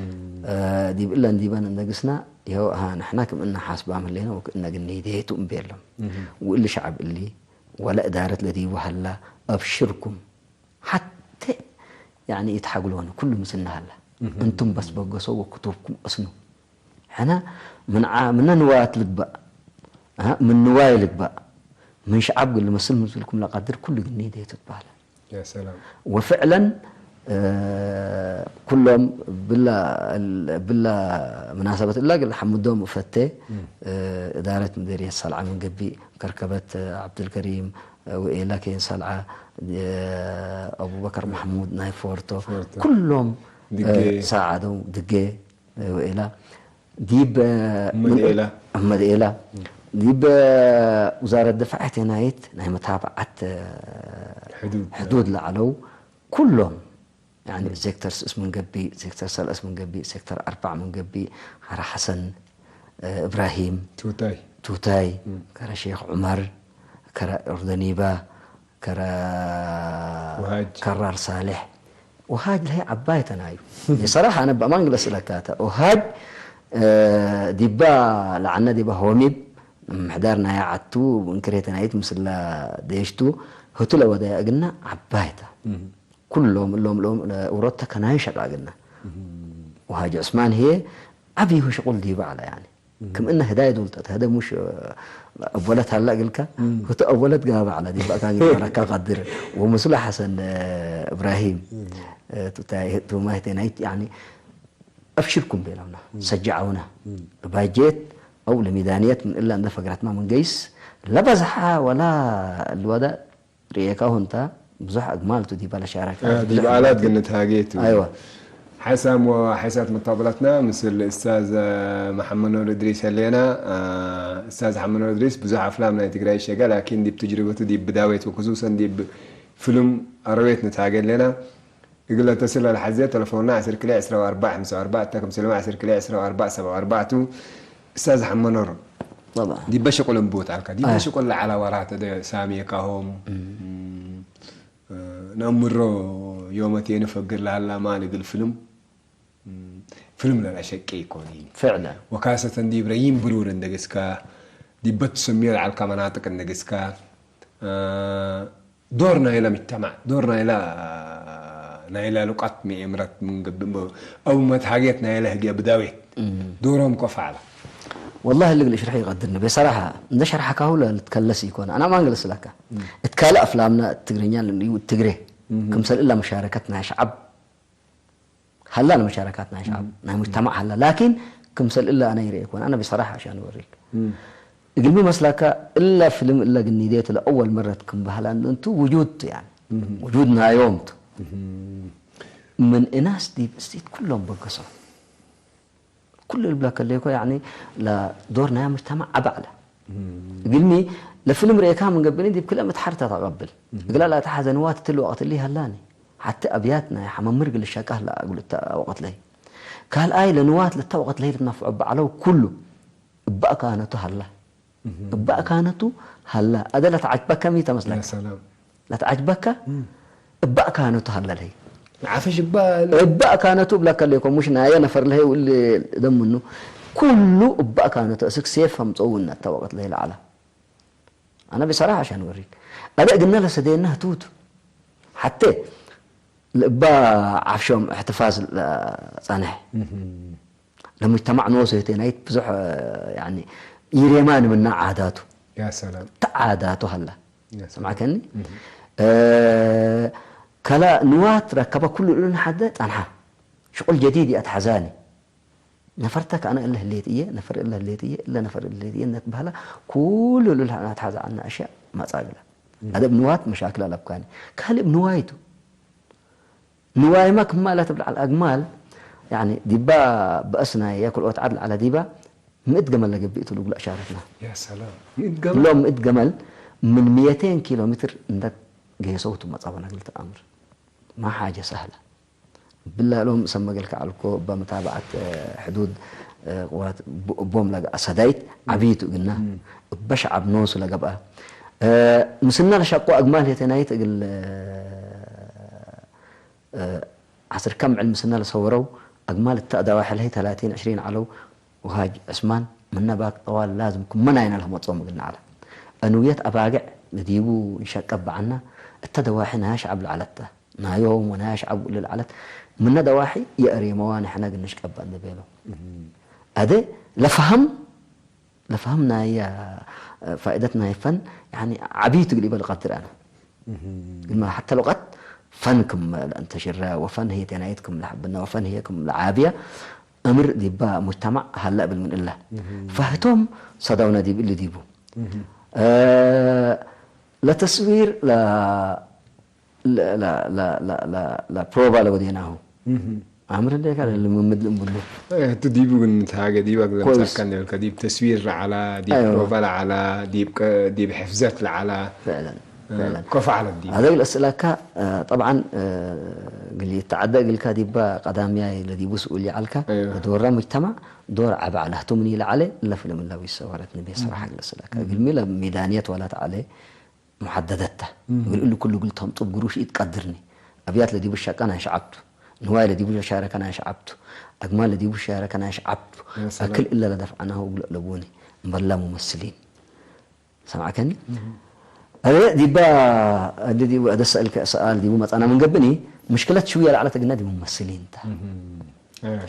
እ፣ ዲብ እለን ዲበን እነግስና፣ ይኸው፣ አሃ፣ ንሕና ክም እነ ሓስባም ህሌነ ወክእነ ግኒዴቱ እምቤሎም። እህ። ወእሊ ሸዐብ እሊ፣ ወለ እዳረት ለዲቡ ሀላ፣ አብሽርኩም፣ ሐቴ፣ ያኒ፣ ኢትሓግሎነ፣ ኩሉ ምስልነ ሀላ። እህ። እንቱም በስ በገሶ ወክቱብኩም እስኑ። ሕነ ምን ዓ-፣ ምነ ንዋያት ልግባእ፣ አ፣ ምን ንዋይ ልግባእ፣ ምን ሸዓብ እግል ልመስል ምስልኩም ለቀድር ኩሉ ግኒዴ ትትበህለ። ያ ሰላም። ወፍዕለን፣ እ፣ ኩሎም ብላ፣ ብላ ምናሰበት እላ እግል ሐምዶም እፈቴ፣ እም። እ፣ እዳረት ምዴርየት ሰልዓ ምን ገብእ፣ ከርከበት ዐብድልከሪም፣ እ፣ ወኤላ ኬን ሰልዓ፣ እ፣ አቡበከር መሕሙድ ናይ ፎርቶ፣ ፎርቶ። ኩሎም፣ እ፣ ድጌ። ሳዓደው ድጌ። ወኤላ ዲብ እመድ ምን ኤላ። እመድ ኤላ ዲብ ውዛረት ድፋዕ ቴናይት ናይ መታብዓት ሕዱድ። ሕዱድ ለዐለው ኩሎም፣ ያኒ ም። ሴክተር ስስ ምን ገብእ፣ ሴክተር ሰለስ ምን ገብእ፣ ሴክተር አርባዕ ምን ገብእ፣ ሐረ ሐሰን እብራሂም፣ ቱታይ። ቱታይ፣ ም። ከረ ሼክ ዑመር፣ ከረ ኦርደኒባ፣ ከረ ወሃጅ። ከራር ሳሌሕ። ወሃጅ ለሀይ ዐባይ ተናዩ። የሰራሐ አነ በአማን ግለስ ለካተ። ወሃጅ፣ እ፣ ዲባ ለዐነ ዲባ ሆሚብ፣ ምሕዳር ናያ ዐቱ፣ እንክሬ ተናይት ምስላ ደየሽቱ፣ ህቱ ለወደያ እግና ዐባይ ተ። እህ። ኩሎም እሎም እሎም ለኡሮተ ከናዩ ሸቃ እግና። እህ። ወሃጅ ዑስማን ህዬ ዐቢ ሁ ሽቁል ዲባ ዐለ ያኒ። እም። ክም እነ ህዳይ ዶል ተትሀደ ሙሽ፣ እ፣ አወለት ሀለ እግልከ፣ እም። ህቱ አወለት ጋበ ዐለ፣ ዲብ አካን ሊትበረካ ቀድር። ወምስሉ ሐሰን፣ እ፣ እብራሂም፣ እም። እ፣ ቱ ታይ-፣ ቱማይ ቴናይት፣ ያኒ፣ አብሽርኩም ቤለውና፣ እም። ሰጅዐውና። እም። ባጀት አው ለሚዛንየት ምን እላ እንደ ፈግረትማ ምን ገይስ ለበዝሐ ወላ ልወደ ርኤካሁ እንተ፣ ብዙሕ አግማል ቱ ዲበ ለሻረከ፣ አ፣ ብዙሕ ዲብ አላት አግማል ቱ። ግን ንትሃጌ ቱ። አይወ። ሐሳም ወሐሳት መታብለትና ምስል እስታዝ መሐመድ ኑር እድሪስ ህሌና። አ፣ እስታዝ መሐመድ ኑር እድሪስ ብዙሕ አፍላም ናይ ትግራይ ሸገ፣ ላኪን ዲብ ትጅርበቱ ዲብ ብዳዌት ወክሱሰን ዲብ ፍልም አረዌት ንትሃጌ ህሌና። እግለ ተስለ ለሐዜ ተለፎንና ዐስር ክልኤ ዕስራ ወአርባዕ ሐምሳ ወአርባዕ፣ እተ ክምሰልመ ዐስር ክልኤ ዕስራ ወአርባዕ ሰብዓ ወአርባዕ ቱ። እስታዝ ሐመ ኖሮ፣ ጠብዓን። ዲበ ሽቁል እንቡት አልካ፣ ዲበ አይ። ሽቁል ለዐለ ወራት እደ ሳሜካሆም፣ እም። እም፣ ነአምሮ ዮመቴን ፈግር ለሀላ ማል እግል ፍልም፣ እም፣ ፍልም ለለአሸቄ ኢኮን። ፍዕለን። ወካሰተን ዲብ ረዪም ብሩር እንደ ግስካ፣ ዲበ ትሰምዮ ለዐልካ መናጥቅ እንደ ግስካ፣ እ፣ ዶር ናይለ ምጅተማዕ፣ ዶር ናይለ፣ ናይለ ሉቀት ምኤምረት ምን ገብእ፣ አው መትሃጌት ናይለ ህግየ ብዳዌት፣ እም። ዶሮም ኮፍ ዐለ። ወላሂ እሊ እግል እሽርሕ ኢቀድርኒ። በሰራሐ፣ እንደ ሸርሐካሁ ለልትከለስ ኢኮን። አና ማን ገለስ ለካ። እም። እት ካልእ አፍላምነ እት ትግርኛ ለልዩ እት ትግሬ። እም። ክምሰል እላ መሻረከት ናይ ሸዐብ ሀላ ለመሻረካት ናይ ሸዐብ፣ እም። ናይ ሙጅተማዕ ሀላ። ላኪን ክምሰል እለ አነ ይርኤ ኮን። አነ ብሰራሐ አሻን ወሪክ። እም። እግልሚ መስላከ እለ ፍልም እለ ግኒዴ ቱ ለአወል መረት ክም በህለ እንቱ ውጁድ ቱ፣ ያኒ፣ እም። ውጁድ ናዮም ቱ። እም። ምን እናስ ዲብ እስቲት ኩሎም በገሶ። ኩሉ እብለከ ሌኮ፣ ያኒ፣ ለዶር ናይ ሙጅተማዕ አበ ዐለ። እም። እግልሚ፣ ለፍልም ርኤካ ምን ገብእኒ ዲብ ክልኤ መትሐርተ ተቀብል። እም። እግላ ለአትሐዘ ንዋት እትሊ ወቅት እሊ ሀላኒ። ሐቲ አብያት ናይ ሐመምር እግል ልሸቃህ ለአግሉ እተ ወቅት ለህይ። ካልኣይ ለንዋት ለእተ ወቅት ለህይ ልትነፍዑ በዐለው ኩሉ እበ አካነቱ ሀላ። እም። እበ አካነቱ ሀላ። አደ ለተዐጅበከ ሚ ተመስለከ? ያ ሰላም። ለተዐጅበከ እም። እበ አካነቱ ሀለ ለህይ። ዓፍሽ እበ እበ አካነቱ እብለከ ሌኮ፣ ሙሽ ናየ ነፈር ለህይ ወእሊ ደም ምኑ። ኩሉ እበ አካነቱ እስክ ሴፍ አምጸው እነ እተ ወቅት ለህይ ለዐለ። አነ ብሰራሐ አሻን ወሪክ። አደ እግልነ ለሰደየነ ህቱ ቱ። ሐቴ ለእበ ዓፍሾም እሕትፋዝ ለጸንሐ። እም። ለሙጅተማዕ ኖሱ ህቴናይት ብዙሕ፣ ያኒ፣ ኢሬማን ምና ዓዳቱ። ያ ሰላም። ተዓዳቱ ሀላ። ያ ሰላም። ሰምዐከኒ? እህ። እ፣ ከላ ንዋት ረከበ ኩሉ እሉን ሐደ ጸንሐ። ሽቁል ጀዲድ ይአትሐዛኒ። ነፈርተ ከአነ እለ ህሌት እየ፣ ነፈር እለ ህሌት እየ፣ እለ ነፈር እለ ህሌት እየ፣ እነ ትበህላ ኩሉ እሉ አትሐዘ ዐልነ አሽያእ መጽአ እግለ። እህ። አደብ ንዋት መሻክል አለብካኒ። ካልእ ንዋይቱ። ንዋይመ ክማ ለትብል ዐል አግማል፣ ያኒ ዲባ በአስ ናይ የክልኦት ዐድ ለዐለ ዲባ ምእት ገመል ለገብእ ቱ ልግሉ አሻረትና። ያ ሰላም። ምእት ገመል? እሎም ምእት ገመል ምን ሚእቴን ኪሎ ሜትር እንደ ገየሰው ቱ መጻበና እግል ተአምር። ማ ሓጀ ሰህለ። ብላ እሎም እሰመ ገልከ ዐልኮ እበ መታብዐት፣ እ፣ ሕዱድ፣ እ፣ ቅዋት ቡ-፣ እቦም ለገአ ሰዳይት ዐቢ ቱ እግልና። እበ ሸዐብ ኖሱ ለገብአ፣ እ፣ ምስና ለሸቁ አግማል ሄቴናይት እግል፣ እ፣ ዐስር ከም ዕል ምስና ለሰወረው አግማል እተ አዳዋሒ ለህይ ተላቲን ዕሽሪን ዐለው። ወሃጅ ዕስማን ምነ ባክ ጠዋል ላዝም ክመ ናይነ ለህመጾም እግልና ዐለ። አንውየት አባግዕ ለዲቡ እንሸቀብ በዐና፣ እተ ደዋሒ ናያ ሸዐብ ለዐለት ተ። ናዮም ወናያ ሸዐብ እሊ ለዐለት ምነ ደዋሒ የአሬመዋ ንሕነ እግል ንሽቀብ እንዴ ቤለው። አዜ ለፈሀም ለፈሀም ናየ ፋኢደት ናይ ፈን፣ ያኒ፣ ዐቢ ቱ እግል ኢበል ቀድር አነ። ግማ ሐተ ለውቀት ፈን ክም ለአንተሽረ ወፈን ህዬ ቴናይት ክም ለሐብነ ወፈን ህዬ ክም ለዓብየ እምር ዲበ ሙጅተማዕ ሀለ እብል ምን እለ። ፈህቶም ሰደውነ ዲብ እሊ ዲቡ። እ፣ ለተስዊር ለ-፣ ለ-፣ ለፕሮቫ ለወዴናሁ። አምር እንዴ ካለ ልምምድ ልምብሉ። እ፣ ህቱ ዲቡ ግን ምትሃገ ዲብ አግዘም ኮይስ። ጸከን ይልከ ዲብ ተስዊር ለዐላ፣ ዲብ አይዋ። ፕሮቫ ለዐላ፣ ዲብ ቀ-፣ ዲብ ሕፍዘት ለዐላ። ፍዕለን፣ እ፣ ፍዕለን። ኮፍ ዐለት ዲብ። አደግ ለእስእለካ፣ እ፣ ጠብዓን፣ እ፣ እግል ይተዓደ እግልካ ዲባ ቀዳምያይ ለዲቡ ስኡል ይዐልካ፣ አይዋ። ለዶረ ሙጅተማዕ ዶር ዐቢ ዐለ። ህቱ ምን ኢለዐለ እለ ፍልም እለ ዊሰ ወረት ንቤ ሰራሐ እግል እስእለካ። እግልሚ ለሚዳንየት ወለት ዐለ። ሙሐደደት ተ። እግል እሊ ኩሉ እግል ተምጡ እብ ግሩሽ ኢትቀድርኒ። አብያት ለዲቡ ሸቀ ናይ ሸዐብ ቱ። ንዋይ ለዲቡ ሻረከ ናይ ሸዐብ ቱ። አግማል ለዲቡ ሻረከ ናይ ሸዐብ ቱ። ያ ሰላም። አክል እለ ለደፍዐናሁ እግል አለቡኒ። እምበላ ሙመስሊን። ሰምዐከኒ? አዜ ዲባ፣ እሊ ዲቡ አደሰ እልከ ሰኣል ዲቡ መጽአና ምን ገብእኒ፣ ምሽክለት ሽውየ ለዐለት እግልነ ዲብ ሙመስሊን ተ።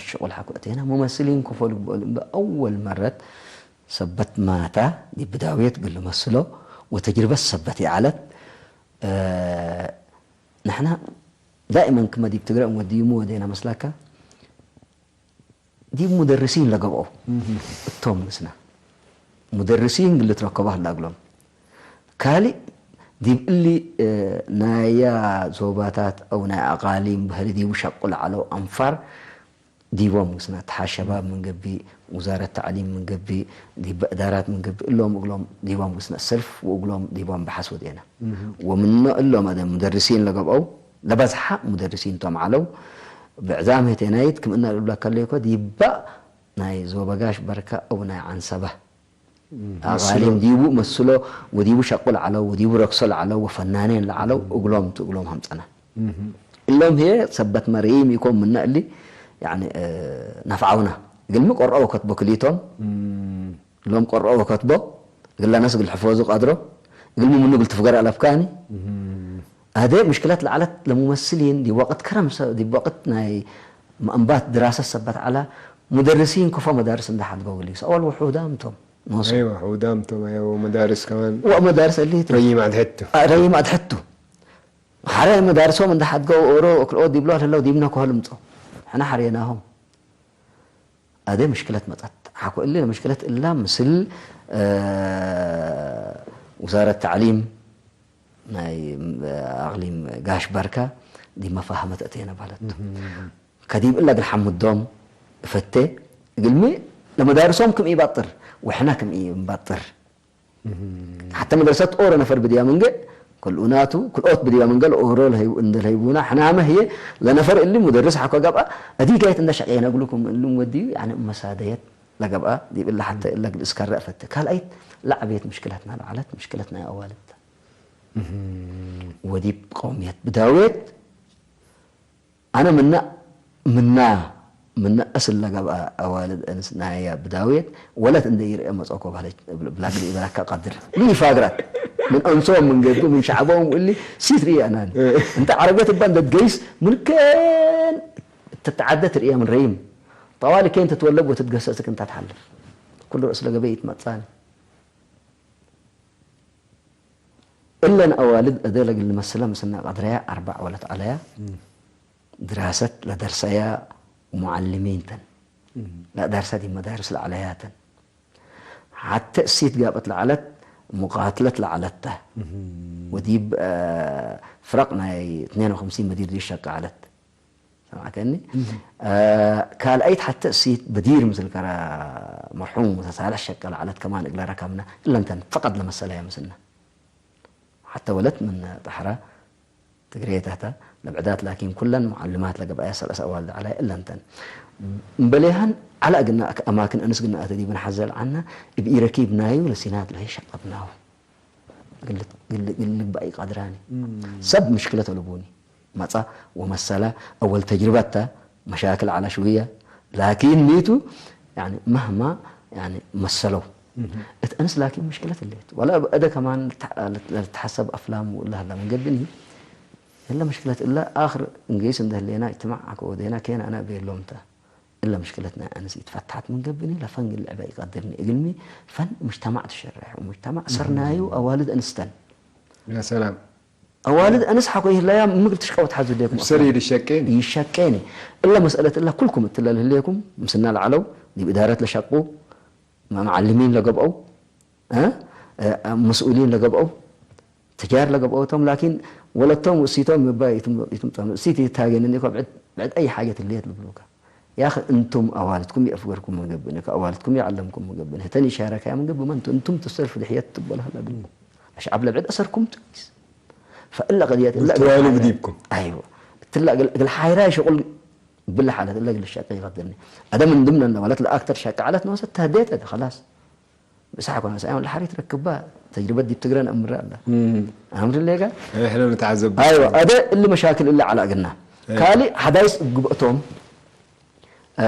ሽቁል ሐኩ እቴና ሙመስሊን ኮፎ ልግብኦ እምበ አወል መረት ሰበት ማታ ዲብ ብዳውየት እግል ልመስሎ ወተጅርበት ሰበት ይዐለት። እ፣ ንሕና ዳእመን ክመ ዲብ ትግረ እንወድዩ ሚ ወዴና መስላከ፣ ዲብ ሙደርሲን ለገብአው እቶም ምስና። ሙደርሲን እግል ልትረከቦ ሀላ እግሎም። ካልእ ዲብ እሊ፣ እ፣ ናያ ዞባታት አው ናይ አቃሊም በህል ዲቡ ሸቁ ለዐለው አንፋር ዲቦም ግስና፣ እትሓድ ሸባብ ምን ገብእ፣ ውዛረት ተዕሊም ምን ገብእ፣ ዲበ እዳራት ምን ገብእ፣ እሎም እግሎም ዲቦም ግስና፣ ሰልፍ ወእግሎም ዲቦም በሐስ ወዴነ። ወምኖ እሎም አደ ሙደርሲን ለገብአው፣ ለበዝሐ ሙደርሲን ቶም ዐለው። ብዕዛም ህቴናይት ክም እና ልብለከ ለይኮ፣ ዲበ ናይ ዞበጋሽ በርከ አው ናይ ዐንሰበ። አቃሊም ዲቡ መስሎ ወዲቡ ሸቁ ለዐለው ወዲቡ ረክሶ ለዐለው ወፈናኔን ለዐለው እግሎም ቱ እግሎም ሀምጸነ። እሎም ህዬ ሰበት መርኢም ኢኮን ምነ እሊ፣ ያኒ፣ እ፣ ነፍዐውነ። እግልሚ ቆርኦ ወከትቦ ክሊቶም፣ እሎም ቆርኦ ወከትቦ፣ እግለ ነስ እግል ሕፎዙ ቀድሮ፣ እግልሚ ምኑ እግል ትፍገር አለብካኒ። አዜ ምሽክለት ለዐለት ለሙመስሊን ዲብ ወቅት ከረም ሰ-፣ ዲብ ወቅት ናይ መአንባት ድራሰት ሰበት ዐለ፣ ሙደርሲን ክፎ መዳርስ እንደ ሐድገው እግል ይሰአል ወሑዳም ቶም። ኖሱ። አይወ፣ ሑዳም ቶም፣ አይወ፣ ወመዳርስ ከማን ወመዳርስ እሊ ቱ። ረይም አድሐቱ። አ፣ ረይም አድሐቱ። ሐረ መዳርሶም እንደ ሐድገው ኦሮ እክልኦ ዲብሎ ለህለው ዲብነ ከሆ ልምጾ። ሕነ ሐርየናሆም። አዜ ምሽክለት መጸት። ሐቆ እሊ ለምሽክለት እላ ምስል፣ እ፣ ውዛረት ተዕሊም ናይ፣ እ፣ አቅሊም ጋሽ በርከ ዲብ መፋህመት እቴነ ባለት ቱ። ከዲብ እለ እግል ሐምዶም እፈቴ፣ እግልሚ ለመዳርሶም ክም ኢባጥር ወሕነ ክም ኢንባጥር። ሐተ መድረሰት ኦሮ ነፈር ብድያ ምንገ፣ ክልኡናቱ፣ ክልኦት ብድያ ምንገ ለኦሮ ለህይ-፣ እንደ ለህይቡና፣ ሕናመ ህዬ ለነፈር እሊ ሙደርስ ሐቆ ገብአ፣ አዲ ጋይት እንደ ሸቄነ እግሉ ክም እሉም ወድዩ፣ ያኒ መሳደየት ለገብአ፣ ዲብ እለ ሐተ እለ እግል እስከረ እፈቴ። ካልአይት ለዐቤት ምሽክለትና ለዐለት፣ ምሽክለት ናይ አዋልድ ተ። ወዲብ ቀውምየት ብዳውየት፣ አነ ምነ፣ ምና፣ ምነ አስል ለገብአ አዋልድ እንስ ናያ ብዳውየት ወለት እንደ ኢርአ መጽአኮ በህለች ብላክ ለኢበላካ ቀድር። ምን ኢፋግራት፣ ምን አንሶም፣ ምን ገዱ፣ ምን ሸዕቦም እሊ ሲት ርኢየ አናኒ። እንተ ዐረብየት እባ እንደ ትገይስ ምን ከን ትትዓደ ትርኢየ ምን ረይም። ጠዋሊ ከን ትትወለብ ወትትገሰስክ እንታ ትሓልፍ። ኩሉ ርእስ ለገበይ ኢትመጽአኒ። እለን አዋልድ እዴ ለእግል ልመስለ ምስልነ ቀድረያ አርበዕ ወለት ዐለያ። ድራሰት ለደርሰያ ሙዐልሚን ተን። ለደርሰ ዲብ መዳርስ ለዐለያ ተን። ሐቴ እሲት ጋብአት ለዐለት ሙቃትለት ለዐለት ተ። ወዲብ፣ እ፣ ፍረቅ ናይ ትኔን ወክምሲን መዲር ዲብ ሸቀ ዐለት። ሰምዐከኒ? እ፣ ካልአይት ሐቴ እሲት በዲር ምስል ከረ መርሑም ሙሰ ሳልሕ ሸቀ ለዐለት ከማን እግለ ረከብነ። እለን ተን ፈቀድ ለመሰለያ ምስልነ። ሐተ ወለት ምን ጠሐረ ትግሬ ተተ ለብዕዳት ላኪን ኩለን ሙዓልማት ለገብአያ ሰለሰ አዋልድ ዐላይ እለን ተን። እምበሌሀን ዐለ እግልነ አክ-፣ አማክን እንስ ግነ አተ ዲብ ንሐዘል ዐነ፣ እብ ኢረኪብ ናዩ ለሲናት ለሀይ ሸቀብናሁ። ግል፣ ግል፣ ግል ልግበእ ኢቀድራኒ። እም። ሰብ ምሽክለት አልቡኒ። መጽአ ወመሰለ፣ አወል ተጅርበት ተ፣ መሻክል ዐለ ሽውየ፣ ላኪን ኒቱ፣ ያኒ፣ መህማ፣ ያኒ፣ መሰለው። እህ። እት እንስ ላኪን ምሽክለት ህሌት። ወላ እብ እደ ከማን ልትሐ-፣ ልትሐሰብ አፍላም ወእለ ሀላ ምን ገብእኒ፣ እለ ምሽክለት እለ አክር እንጌስ እንደ ህሌና እጅትማዕ አከ ወዴና ኬን አነ ቤሎም ተ። እለ ምሽክለት ናይ አንስ ኢትፈትሐት ምን ገብእኒ፣ ለፈን ግል ልዕበ ኢቀድርኒ። እግልሚ ፈን ሙጅተማዕ ትሸሬሕ፣ ወሙጅተማዕ ሰርናዩ አዋልድ አንስተን። ያ ሰላም። አዋልድ አንስ ሐቆ ይህለያ ምግል ትሽቀው ተሐዙ ሌኩም እብ ሰር አፍላም። ይሸቄኒ። ይሸቄኒ። እለ መስአለት እለ ኩልኩም እትለ ለህሌኩም፣ ምስና ለዐለው፣ ዲብ እዳረት ለሸቁ፣ መ-፣ መዓልሚን ለገብአው፣ እ? እ፣ መስኡሊን ለገብአው፣ ተጃር ለገብአው ቶም፣ ላኪን ወለቶም ወእሲቶም እባ ኢትም-፣ ኢትምጠኑ። እሲት ይታገንኒ እኮ ብዕድ፣ ብዕድ አይ ሓጀት ህሌት ልብሉከ። ያኽ እንቱም አዋልድኩም ይአፍገርኩም ምን ገብእኒ፣ ከአዋልድኩም ይዐለምኩም ምን ገብእኒ። ህተን ይሻረካያ ምን ገብእ መንቱ፣ እንቱም ትሰልፍ ድሕየት ትበል ሀላ ብልኩም። አሽዓብ ለብዕድ አሰርኩም ቱ። ፈእለ ቀድየት እለ እግል ልትዋሉ ሓይራ-፣ ብዲብኩም። አይወ። እትለ እግል፣ እግል ሓይራይ ሽቁል ብለ ሓለት እለ እግል ሸቀ ይቀድርኒ። አደም እንድምነ ለወለት ለአክተር ሸቀ ዐለት ነወሰት ተህዴት አደ፣ ከላስ። ብሳሕ ኮነ ሰአም ለሐሪት ረክባ ተጅርበት ዲብ ትግረን አምር አለ። እም። አምር ሌጋ? እሕነ ንትዓዘብ። አይወ፣ አደ እሊ መሻክል እለ ዐለ እግልና። እይ። ካልእ ሐዳይስ እብ ግብአቶም፣ እ፣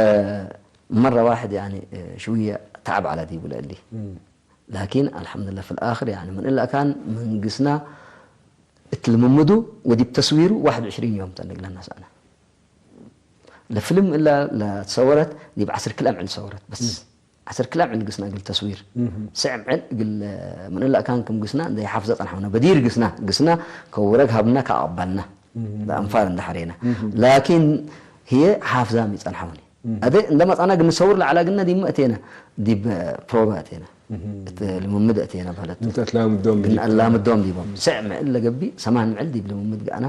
መረ ዋሕድ ያኒ፣ እ፣ ሽውየ ተዐብ ዐለ ዲቡ ለእሊ። እም። ላኪን አልሐምዱሊላህ ፊል አክር ያኒ ምን እለ አካን ምን ግስና እት ልምምዱ ወዲብ ተስዊሩ ዋሕድ ወዕሽሪን ዮም ተንግለና ሰአነ። ለፍልም እለ ለትሰወረት ዲብ ዐስር ክል አምዕል ሰወረት በስ። እም። ዐስር ክል አምዕል ግስና እግል ተስዊር። እም። ስዕ አምዕል እግል ምን እለ አካን ክም ግስና እንደ ይሓፍዘ ጸንሐውነ። በዲር ግስና፣ ግስና ከወረግ ሀብና ከአቅባልና እም። ለአንፋር እንደ ሐሬና። እም። ላኪን ህዬ ሓፍዛም ይጸንሐውኒ። እህ። አዜ እንደ መጽአና ግን ሰውር ለዐለ ግነ ዲብ መ እቴነ፣ ዲብ ፕሮባ እቴነ። እህ። እት ልምምድ እቴነ በህለት። እንተ ትላምዶም ግን ዲብ አላምዶም ዲቦም። ስዕ ምዕል ለገብእ፣ ሰማን ምዕል ዲብ ልምምድ ገአና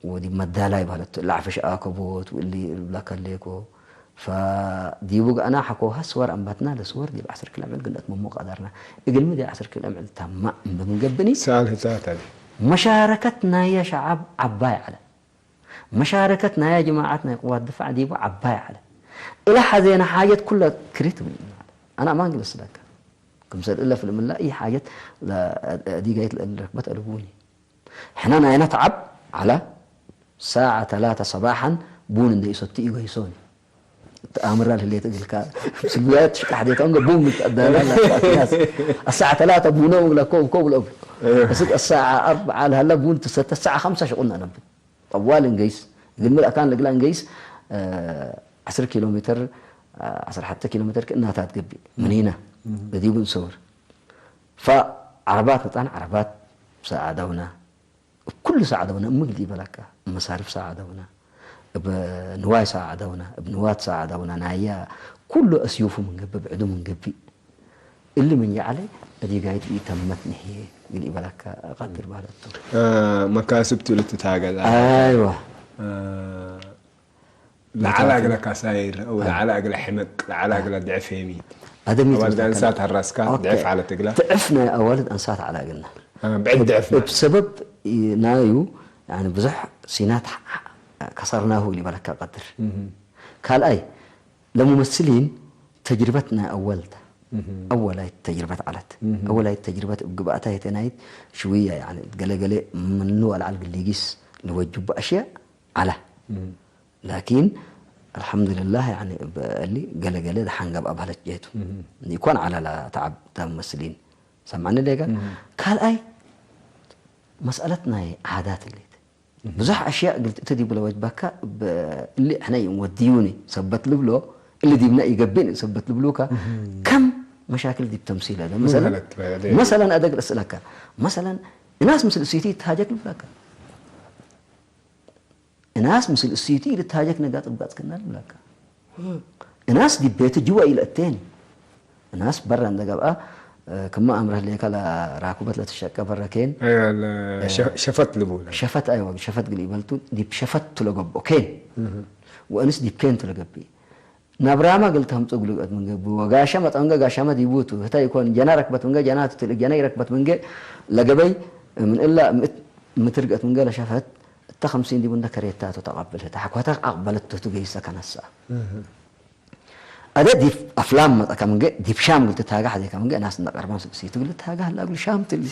ወዲብ መዳላይ በህለት። ለዐፍሽ አከቦት ወእሊ እብለከ ሌኮ። ፈዲቡ ገአና ሐቆ ሀስወር አንበትና ለስወር ዲብ ዐስር ክለ ምዕል ግን እትመሞ ቀደርና። እግልሚ ዲብ ዐስር ክለ ምዕል ተማ እምበ ምን ገብኒ? ሰአል ህታት አለ። መሻረከት ናየ ሸዐብ ዐባይ ዐለ። መሻረከት ናየ ጅማዐት ናይ ቅዋት ድፋዕ ዲቡ ዐባይ ዐለ። እለ ሐዜነ ሓጀት ኩለ ክሪት ምን። አነ አማን ግለስ ለከ። ክምሰል እለ ፍልም እለ እይ ሓጀት ለዲጋይት ለእለ ረክበት አልቡኒ። ሕነ ናይነ ተዐብ ዐለ። ሳዐ ተላተ ሰባሐን ቡን እንዴ ኢሰቱ ኢገይሶኒ። ተአምራ ለህሌት እግልካ፣ ስብያት ሽቃሕ ዴታ እንገ ቡን ምትአዳላ ላሳት ናስ። አሳዕ ተላተ ቡነ እግለ ኮብ ኮብ ለእብ። እህ። እስክ አሳዕ አርብዓ ለሀላ ቡን ትሰተ፣ አሳዕ ኸምሰ ሽቁልና ነብት። ጠዋል እንገይስ፣ እግል ምልእ አካን ለእግላ እንገይስ፣ እ፣ ዐስር ኪሎ ሜትር፣ እ፣ ዐስር ሐተ ኪሎ ሜትር ክእናታት ገብእ። ምኒነ፣ እህ። ለዲቡ እንሰውር። ፈዐረባት መጣን ዐረባት ሰዓደውነ። እብ ኩሉ ሰዓደውነ፣ እምግል ኢበለከ፣ እብ መሳርፍ ሰዓደውነ፣ እብ ንዋይ ሰዓደውነ፣ እብ ንዋት ሰዓደውነ፣ ናየ ኩሉ አስዩፉ ምን ገብእ፣ ብዕዱ ምን ገብእ። እሊ ምን ይዐለ፣ እዲጋይት ኢተመት ንሕዬ፣ እግል ኢበለከ ቀድር ባለቱ። አ፣ መካስብ ቱ ልትታገል። አይዋ። አ፣ ለዐለ እግለ ካሳይር፣ አው አይ። ለዐለ እግለ ሕመቅ፣ ለዐለ እግለ ድዕፍ ሄሚ። አደም አዋልድ ይትምሰል አንሳት ከላ። ሀራስካ ኦኬ። ድዕፍ ዐለት እግላ። ድዕፍ ናይ አዋልድ አንሳት ዐለ እግልና። አ፣ ብዕድ ድዕፍ እብ ማለት። ሰበብ ናዩ፣ ያኒ ብዙሕ ሲናት ከሰርናሁ እግል ኢበለከ ቀድር። እህ። ካልኣይ፣ ለሙመስሊን ተጅርበት ናይ አወል ተ። እህ። አወላይት ተጅርበት ዐለት። እህ። አወላይት ተጅርበት እብ ግብአታ ሄቴናይት ሽውየ፣ ያኒ ገሌ ገሌ ምኑ አልዓል ግሊጊስ ልወጅቡ አሽያእ ዐለ። እህ። ላኪን፣ አልሐምዱሊላህ፣ ያኒ፣ እብ እሊ ገለ ገለ ደሐን ገብአ በህለት ጀቱ። እህ። ኢኮን ዐለ ለተዐብ ተመስሊን። ሰምዐኒ ሌጋ? እህ። ካልኣይ፣ መስአለት ናይ ዓዳት እሊት። እህ። ብዙሕ አሽያእ እግል ትእቲ ዲቡ ለወጅበካ፣ እብ እሊ ሕነ ይእንወድዩኒ፣ ሰበት ልብሎ፣ እሊ ዲብነ ኢገብእኒ፣ ሰበት ልብሉከ፣ እህ። ከም መሻክል ዲብ ተምሲል አለ። ምን መሰለን፣ ሀለት በ-፣ መሰለን፣ አደግ ለስእለከ። መሰለን፣ እናስ ምስል እሲቲ ይትሃጀክ ልብለከ። እናስ ምስል እሲቲ ኢልትሃጀክ ነጋጥብ ጋጽክና ልብለከ። እናስ ዲብ ቤት ጅወ ኢለአቴኒ። እናስ በረ እንደ ገብአ፣ እ፣ ክመ አምረ ህሌከ ለራኩበት ለትሸቀ በረ ኬን። አይ፣ አለ፣ እ፣ ሸ-፣ ሸፈት ልቡለ። ሸፈት፣ አይወ፣ ሸፈት ግል ኢበልቱ፣ ዲብ ሸፈት ቱ ለገብኦ ኬን። እህ። ወእንስ ዲብ ኬን ቱ ለገብእ። ናብራመ እግል ተምጽእ እግሉ እት ምንጌ ቡ ወጋሸመ ጠምንገ ጋሻመ ዲቡ ቱ። ህተ ኢኮን፣ ጀና ረክበት ምንገ ጀና ቱ ትልቅ ጀና ኢረክበት ምንገ ለገበይ ምን እላ ምእት ምትርገት ምን ገለ ሸፈት፣ እተ ከምሲን ዲቡ እንደ ከሬታቱ ተቀብል ህተ፣ ሐኮተ አቅበለቱ ቱ ገይሰ ከነሰአ። እህ። አደ ዲብ አፍላም መጸከ ምንገ፣ ዲብ ሻም እግል ትትሃገ ሐዜከ ምንገ፣ እናስ እንደ ቀርበን ሱቅ ሲቱ እግል ትትሃገ ሀላ እግል ሻም ትሊ።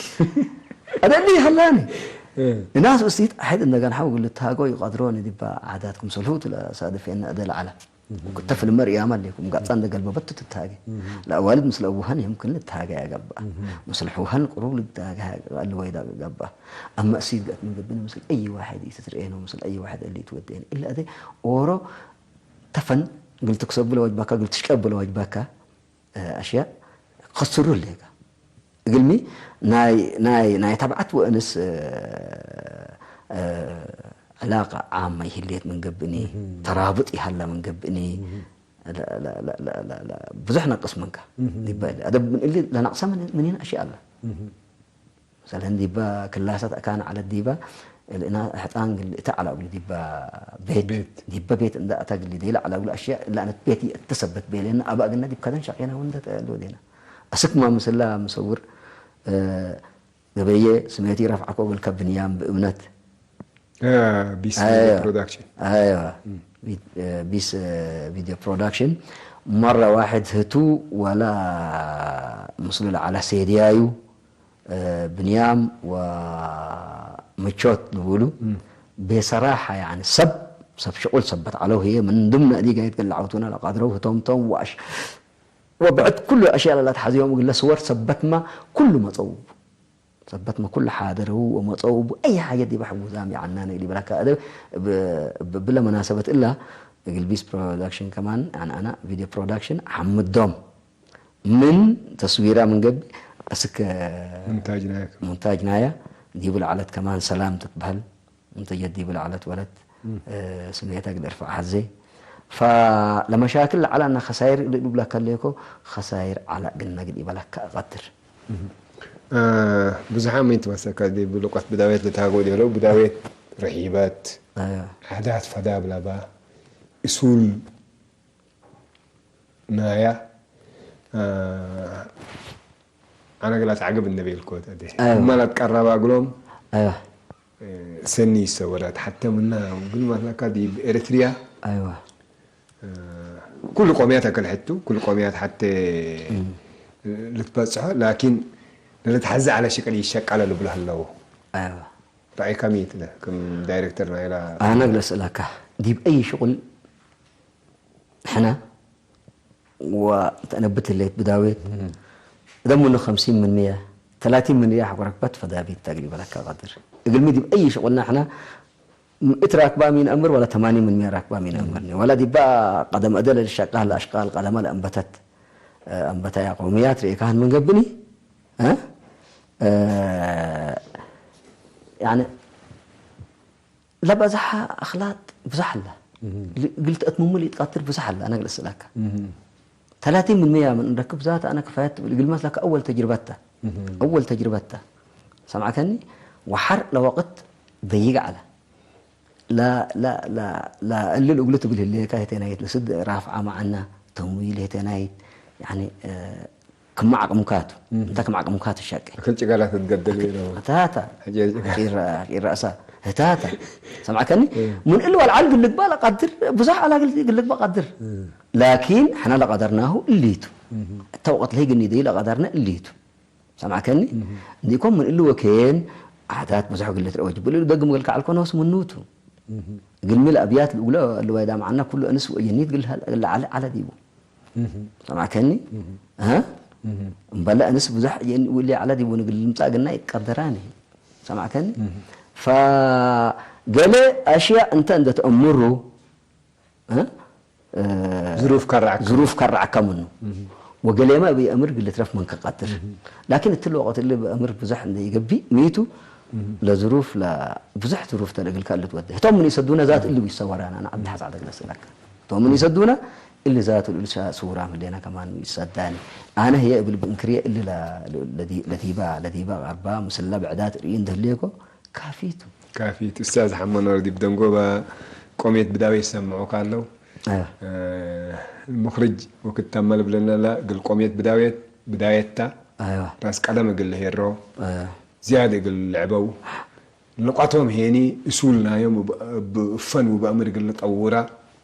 አደ እሊ ሀላኒ። እህ። እናስ ውስጥ ሐይድ እንደ ገንሐው እግል ትትሃገው ይቀድሮኒ ዲባ ዓዳት ክምሰልሁ ቱ ለሳድፍ የነ አደ ለዐለ። እህ። ክተ ፍልመ ርያመ ሌኩም፣ ጋጻ እንደ ገልበበት ትትሃገ። እህ። ለአዋልድ ምስለ አቡሀን የምክን ልትሃገ ያገብአ። እህ። ምስለ ሑሀን ቅሩብ ልትሃገ አለ ወይዳ ገብአ። አማ እሲት ገአት ምን ገብእኒ ምስል አይ ዋሕድ ኢትትርኤኖ፣ ምስል አይ ዋሕድ እሊ ኢትወዴኒ። እሊ አደ ኦሮ ተፈን እግል ትክሰቡ ለወጅባካ፣ እግል ትሽቀቡ ለወጅባካ፣ እ፣ አሽያእ ከስሩ ህሌከ። እግልሚ ናይ፣ ናይ፣ ናይ ተብዐት ወእንስ፣ እ፣ እ፣ ዕላቀ ዓመ ይህሌት ምን ገብእኒ፣ እህ። ተራብጥ ይሀለ ምን ገብእኒ፣ እህ። ለ-፣ ለ-፣ ብዙሕ ነቅስ ምንከ። እህ። ዲበ እሊ አደብ ምን እሊ ለነቅሰ ምን፣ ምኒን አሽያእ አለ። እህ። መሰለን ዲበ ክላሰት አካን ዐለት ዲበ፣ እልና ሕጣን ግል እተ ዐለ እግሉ ዲበ ቤት፣ ቤት። ዲበ ቤት እንደ አተ ግል ዴለ ዐለ እግሉ አሽያእ እለ አነት ቤት ይእተሰበት ቤሌነ አባእ ግነ ዲብ ከደን ሸቄነ ወንደ ተአሉ ዴነ። አስክ ማ ምስላ ምሰውር፣ እ፣ ገበየ ስሜቲ ረፍዐኮ እግልከ ብንያም ብእምነት። እ፣ ቢስ አዮ። ፕሮዳክሽን። አዮ። እም። ቢ-፣ እ፣ ቢስ፣ እ፣ ቪዲዮ ፕሮዳክሽን። መረ ዋሕድ ህቱ ወላ ምስሉ ለዐለ ሴድያዩ። እ፣ ብንያም ወምቾት ልቡሉ፣ እም። ቤሰራሐ፣ ያኒ፣ ሰብ፣ ሰብ ሽቁል ሰበት ዐለው ህዬ፣ ምን ድምነ እዲ ጋይት ገለዐውቱነ ለቀድረው ህቶም ቶም ወአሽ-፣ ወብዕድ ኩሉ አሽያእ ለላትሐዝዮም እግለ ስወር ሰበትመ ኩሉ መጸው። ሰበትመ ኩሉ ሓደረው ወመጸው። እቡ አይ ሓጀት ዲበ ሕቡዛም ይዐናነ ዲበ ለካ። እብ-፣ እብ-፣ እብለ መናሰበት እላ እግል ቢስ ፕሮዳክሽን ከማን፣ ያኒ፣ አና ቪዲዮ ፕሮዳክሽን ሐምዶም። ምን ተስዊራ ምን ገብእ፣ አስክ ሙንታጅ ናያ። ሙንታጅ ናያ፣ ዲቡ ለዐለት ከማን ሰላም ትትበህል፣ ሙንተጀት ዲቡ ለዐለት ወለት፣ እም። እ፣ ስሜተ እግል እርፈዕ ሐዜ። ፈለመሻክል ለዐለ አነ ከሳይር እግል እብለከ ሌኮ፣ ከሳይር ዐለ እግልነ እግል ኢበለከ እቀድር። እም። እ፣ ብዙሓም ምን ትመሰከ ዲብ ሉቀት ብዳዌት ልትሃጎ ዲብለው፣ ብዳዌት ርሒበት፣ አዮ። ዓዳት ፈዳብ ለባ፣ እሱል ናያ፣ አ፣ አነ ግላስ ዐገብ እንቤልኮት አዴ። አይዋ። እመ ለትቀረበ እግሎም፣ አይዋ። እ፣ ሰኒ ይሰወራት። ሐተ ምና እግል መስለካ ዲብ ኤረትርያ፣ አይዋ። እ፣ ኩሉ ቆምያት አክል ሕቱ፣ ኩሉ ቆምያት ሐቴ እም። ልትበጽሖ፣ ላኪን ለልትሐዜ ዐለ ሽቅል ይሸቀለ ልብሎ ህለው። አይዋ። ረአይካ ሚ ተ ክም ዳይሬክተር ናይላ? አነ እግል እስእለካ፣ ዲብ አይ ሽቁል ሕነ ወተአነብት ህሌት ብዳዌት፣ እም። እደ ምኑ ኸምሲን ምን ምየ፣ ተላቲን ምን ምየ ሐቆ ረክበት ፈዳቢት ተግሊበ ለከ ቀድር። እግልሚ ዲብ አይ ሽቁልና ሕነ ምእት ራክባ ሚ ነአምር ወላ ተማኒን ምን ምየ ራክባ ሚ ነአምርኒ። ወላ ዲባ ቀደም እደ ለልሸቃል ለአሽቃል ቀደመ ለአንበተት፣ እ፣ አንበታያ ቀውምያት ርኤካህን ምን ገብኒ፣ እ? እ፣ ያኒ ለበዝሐ አክላጥ ብዞሕ አለ። እህ። ል-፣ እግል ተአትምሙ ለኢትቀድር ብዞሕ አለ። አነ እግል እስእለከ። እህ። ተላቲን ምን ምየ ምን እንረክብ ዛተ አነ ክፋየት ትብል እግል መስለከ አወል ተጅርበት ተ። እህ። አወል ተጅርበት ተ። ሰምዐከኒ? ወሐር ለወቅት ደይግ ዐለ። ለ-፣ ለ-፣ ለ-፣ ለእሊ እግሉ ትብል ህሌከ ህቴናይት ለስድ ራፍዐ መዐነ ተምዊል ህቴናይት፣ ያኒ፣ እ፣ ክመ ዐቅምካቱ፣ እም። እንተ ክመ ዐቅምካቱ ሸቄ። አክል ጭጋላት ትትገደል ቤለው። ህታታ። ሐጀ ጭጋ- ቂር-፣ ቂር ረአሳ። ህታታ። ሰምዐከኒ? እም። ምን እሊ ወልዓል ግልግባ ለቀድር፣ ብዙሕ አላ ግል-፣ ግልግባ ቀድር። እም። ላኪን፣ ሕነ ለቀደርናሁ እሊቱ። እም። እተ ወቅት ለህይ ግኒ ደይ ለቀደርነ እሊቱ። ሰምዐከኒ? እም። እንዲኮም ምን እሊ ወኬን፣ ዓዳት ብዙሕ ግልት ረወጅ። ብልሉ ደግም ገልካ ዐልኮ ነውስ ምኑቱ። እም። ግልሚ ለአብያት ልኡለ ልዋይዳ መዐና ኩሉ እንስ ወእየኒት ግል ሀል-፣ ለዐለ ዐለ ዲቡ። እህ። ሰምዐከኒ? እህ። አሀ? እህ። እምበለ እንስ ብዙሕ የን-፣ ውሊ ዐለ ዲቡ ንግል ልምጻእ ግና ይትቀደራኒ። ሰምዐከኒ? እህ። ፈገሌ አሽያእ እንተ እንደ ተአምሩ፣ እ? እ፣ ዝሩፍ ከረዐከ። ዝሩፍ ከረዐከ ምኑ። እህ። ወገሌመ እብ የአምር እግል ልትረፍ ምን ከቀድር። እህ። ላኪን እትለ ወቀት እሊ በአምር ብዙሕ እንደ ይገብእ ሚቱ እህ። ለዝሩፍ ለ-፣ ብዙሕ ዝሩፍ ተ ለእግልከ እሊ ትወዴ። ህቶም ምን ይሰዱነ ዛት እሊ ይሰወራና፣ አነ ዐዲ ሐጻ ደግለስ ለከ። ህቶም ምን ይሰዱነ እሊ ዛቱ እሊ ሳ-፣ ስውራም ህሌነ ከማን ይሰዳኒ። አነ ህዬ እብል ብእንክርየ እሊ ለ-፣ ለዲ-፣ ለዲባ፣ ለዲባ ቀርባ ምስለ ብዕዳት ርእዩ እንደ ህሌኮ ካፊቱ። ካፊት። ኡስታዝ ሐመ ኖር ዲብ ደንጎበ ቆምየት ብዳዌት ይሰምዑካ አለው። አዎ። እ፣ ሙኽርጅ ወክድ ተመ ልብለነ ለእግል ቆምየት ብዳዌት ብዳየት ተ። አዎ። ራስ ቀደም እግል ልሄሮ። አዎ። ዝያድ እግል ልዕበው። ልቋቶም ሄኒ እሱል ናዮም እብ፣ እብ ፈን ወበአምር እግል ልጠውራ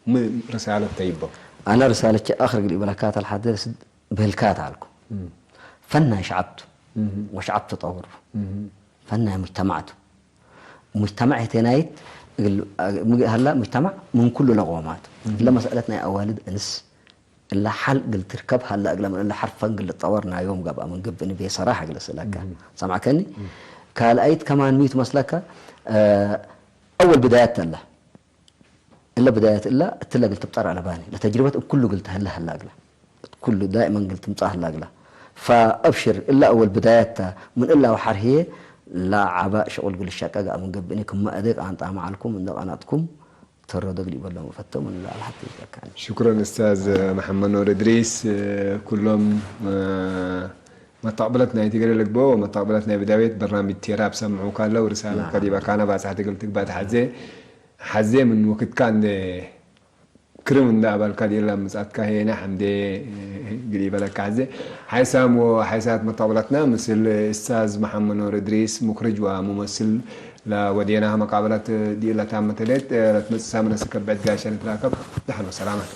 ሚ ርሳለት ተይበው? አነ ርሳለቼ አክር እግል ኢበለካት አልሐደርስ ብህልካት አልኩ። እም። ፈን ናይ ሸዐብ ቱ፣ እም። ወሸዐብ ተጠውር ቡ። እም። ፈን ናይ ሙጅተማዕ ቱ። ሙጅተማዕ ህቴናይት እግል፣ ሀላ ሙጅተማዕ ምን ኩሉ ለቆማት። እም። ለመስአለት ናይ አዋልድ እንስ እለ ሐል እግል ትርከብ ሀላ እግለ ምን እለ ሐርፈን እግል ልትጠወር ናዮም ገብአ ምን ገብእ እንቤ ሰራሕ እግል እስእለከ። እም። ሰምዐከኒ? እም። ካልአይት ከማን ሚቱ መስለከ? እ፣ አወል ብዳያት ተለ። እለ ብዳያት እለ እትለ እግል ትብጠር አለባኒ። ለተጅርበት እብ ኩሉ እግል ተህለ ሀላ እግለ። እት ኩሉ ዳእመን እግል ትምጸእ ሀላ እግለ። ፈአብሽር፣ እለ አወል ብዳያት ተ። ምን እለ ወሐር ህዬ ለዐበ ሸቁል እግል ልሸቀ ገአ ምን ገብእኒ ክመ እዴ ቃንጣመ ዐልኩም እንዴ ቀነጥኩም ተረዶ እግል ኢበሎም ፈተው ምን ለአልሐቴ ይትረከኒ። ሽኩረን እስታዝ መሐመድ ኑር እድሪስ። ኩሎም መተቅብለት ናይ ትግሬ ልግበኦ ወመተቅብለት ናይ ብዳቤት በርናምጅ ቴራብ ሰምዑ ካለው ርሳለትከ ናም። ዲበ ካነ ባጽሐት እግል ትግባእ ተሐዜ። ሐዜ ምን ወክትካ እንዴ ክርም እንዴ አባልካ ዲላ ምጻትካ ሄነ ሐምዴ እግል ኢበለካ ሐዜ። ሐይሳም ወሐይሳት መተቅብለትና ምስል እስታዝ መሐመድ ኑር እድሪስ ሙክርጅ ወሙመስል ለወዴናህ መቃበለት ዲብ ለታመተሌት ለትመጽእ ሳምነ ስከብዕድ ጋሻ ንትራከብ። ደሐን ወሰላመት።